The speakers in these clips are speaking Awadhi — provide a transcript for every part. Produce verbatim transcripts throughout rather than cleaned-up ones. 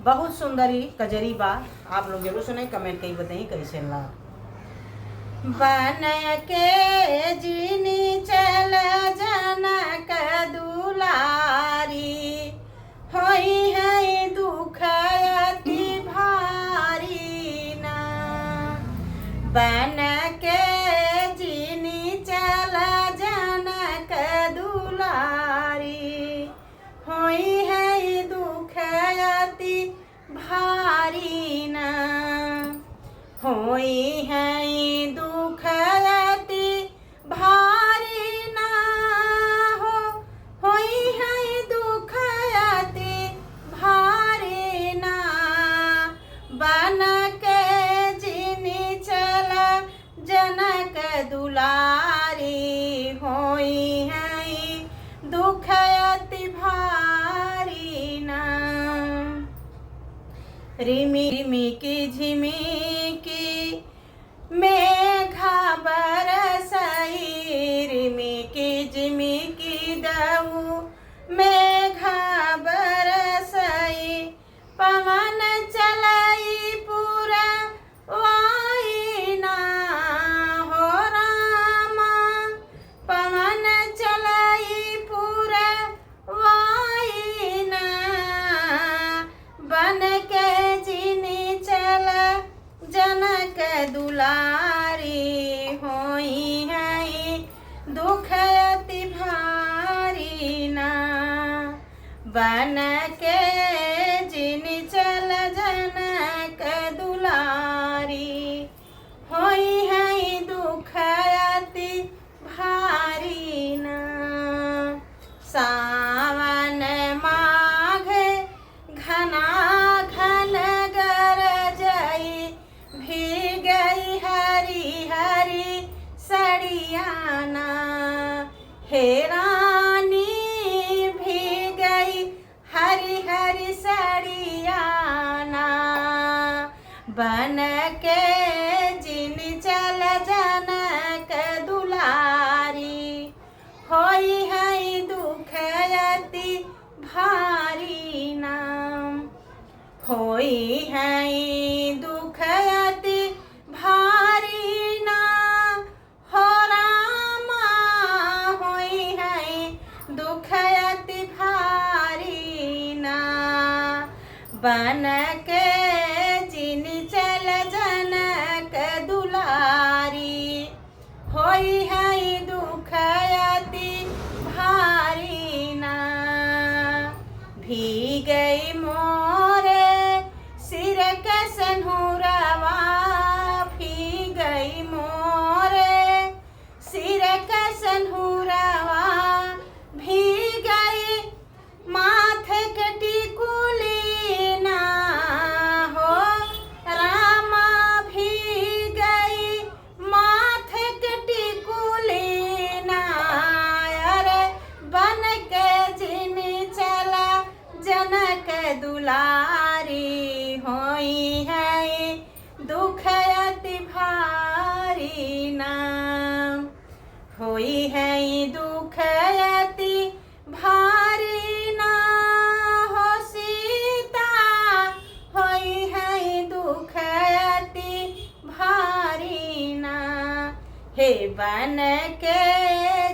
बहुत सुंदर ई कजरी बा, आप लोग जरूर सुने, comment कई बताई कैसे ला। बन के जिनि चल जनक दुलारी, होइहैं दुख अति भारी ना। बन के जिनि चल जनक दुलारी, होइहैं दुख अति भारी ना। होइहैं दुख अति भारी ना हो, होइहैं दुख अति भारी ना। बन के जिनि चल जनक दुलारी, होइहैं दुख अति भारी ना। रिमि रिमिकि झिमिकि मेघ बरसई, रिमिकि झिमिकि दउ मेघ बरसई, पवन चलई पुरवाई ना हो रामा, पवन चलई पुरवाई ना। बन के जिनि चल जनक दुलारी, होइहैं दुख अति भारी ना। बन के जिनि चल जनक दुलारी, होइहैं दुख अति भारी ना। सावन माघ घना घन गरजई, भीगई हरी हरी सड़िया ना। हे रानी भीगई हरी हरी सड़िया ना। बन के जिनि चल जनक दुलारी, होइहैं दुख अति भारी ना। होइहैं दुख अति भारी ना हो रामा, होइहैं दुख अति भारी ना। बन के जिनि चल जनक दुलारी, होइहैं दुख अति भारी ना। भीगई मोरे सिर के सेन्हुरवा, भीगई मोरे सिर के सेन्हुरवा, भीगई माथ के टिकुली ना हो रामा, भीगई माथ के टिकुली ना। अरे बन के जिनि चल जनक दुलारी, होइहैं दुख अति भारी ना। होइहैं दुख अति भारी ना हो सीता, होइहैं दुख अति भारी ना। हे बन के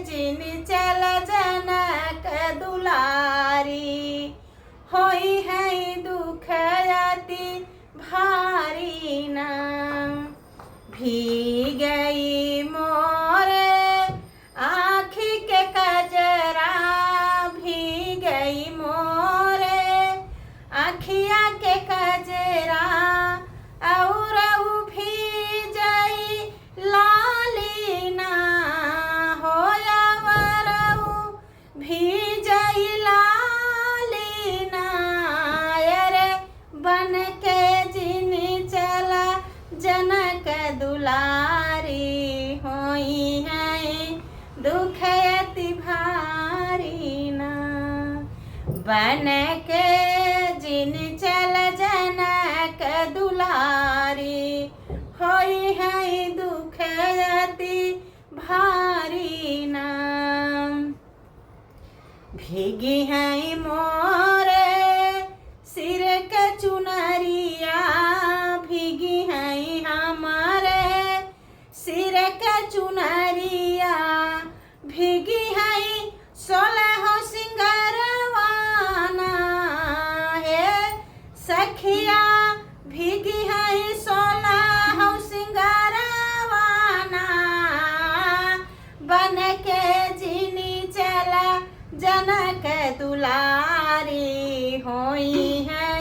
जिनि चल जनक दुलारी, होइहैं दुख अति भारी ना। भीगई मोरे आँखी के कजरा, भीगई मोरे अँखिया के कजरा, अउर उ भीजई लाली ना हो, अउर उ भीजई लाली ना। अरे बन के जिनि चल जनक दुलारी, होइहैं दुख अति भारी ना। बन के जिनि चल जनक दुलारी, होइहैं दुख अति भारी ना। भीगिहैं मोरे सिर के चुनरिया भीगी है हमारे सिर के चुनरिया, भीगी है सोलह सिंगरवाना। हे सखिया, भीगी है सोलह सिंगरवाना। बन के जिनी चला जनक दुलारी, होई है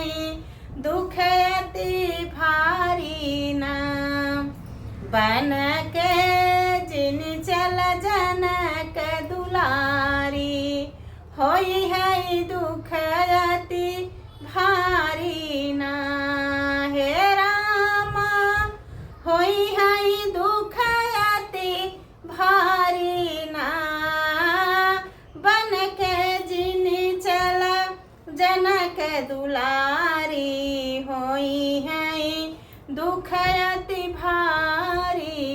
दुख अति भारी ना। बन के जिनी चला जनक दुलारी, होई है दुख अति भारी ना। हे रामा, होई है दुख अति भारी ना। बन के जिनी चला जनक दुलारी, होई है दुख अति भारी।